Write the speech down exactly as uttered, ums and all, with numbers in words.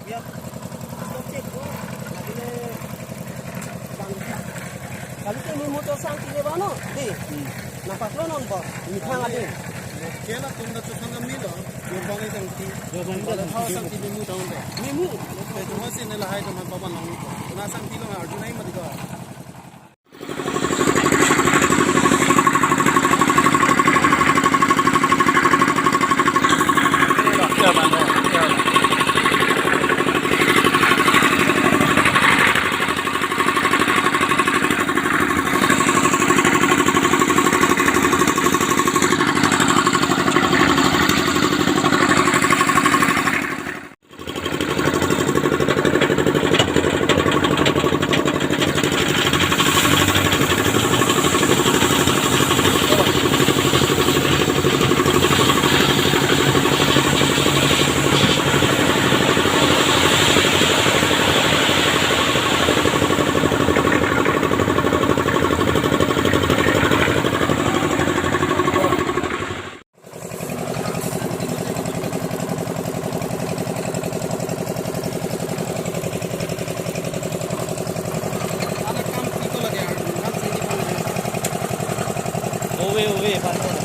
Ya. Stop check ko. Lagi le bang. Kali ke mi motor sang kile bano. Di. Hmm. Nampak lo non bo. Mi thang ade. Kela tum da chukang kami lo. Yo bang sang ti. Yo bang sang ti. Sang ti mu down de. Mi mu. Pe tu hasi ne lahai tu man papan long ko. Na sang ti lo arju nai mati ko. Ove, ove,